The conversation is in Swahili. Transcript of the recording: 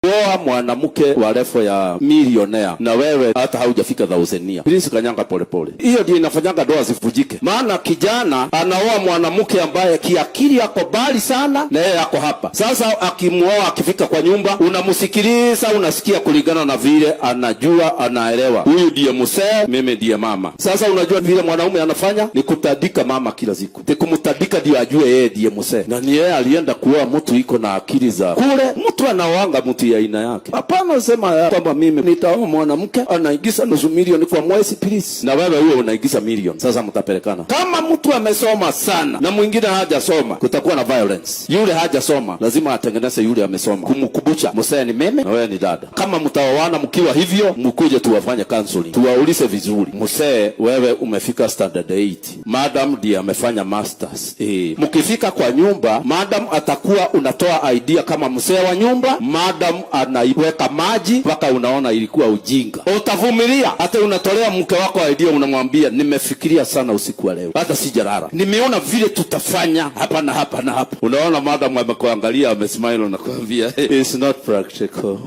Oa mwanamke wa level ya millionaire na wewe hata haujafika thousandia. Please kanyanga polepole. Hiyo ndio inafanyanga ndoa zivunjike. Maana kijana anaoa mwanamke ambaye kiakili ako mbali sana na yeye ako hapa. Sasa akimuoa, akifika kwa nyumba, unamsikiliza, unasikia kulingana na vile anajua, anaelewa. Huyu ndiye mzee, mimi ndiye mama. Sasa unajua vile mwanaume anafanya ni kutandika mama kila siku, ni kumtandika ndio ajue yeye ndiye mzee, na ni yeye alienda kuoa mtu iko na akili za kule. Mtu anaoanga mtu ya aina yake. Hapana sema ya kwamba mimi nitaoa mwanamke anaingiza nusu milioni kwa mwezi, please, na wewe huo unaingiza milioni. Sasa mtapelekana. Kama mtu amesoma sana na mwingine hajasoma, kutakuwa na violence. Yule hajasoma lazima atengeneze yule amesoma, kumkumbusha mzee ni mimi na wewe ni dada. Kama mtaoana mkiwa hivyo, mkuje tuwafanye counseling, tuwaulize vizuri. Mzee, wewe umefika standard 8, madam ndiye amefanya masters. Mkifika kwa nyumba, madam atakuwa unatoa idea kama mzee wa nyumba, madam anaiweka maji mpaka unaona ilikuwa ujinga. Utavumilia hata unatolea mke wako idea, unamwambia, "Nimefikiria sana usiku wa leo, hata sijalala, nimeona vile tutafanya hapa na hapa na hapa." Unaona madam amekuangalia, amesmile, nakwambia, "It's not practical."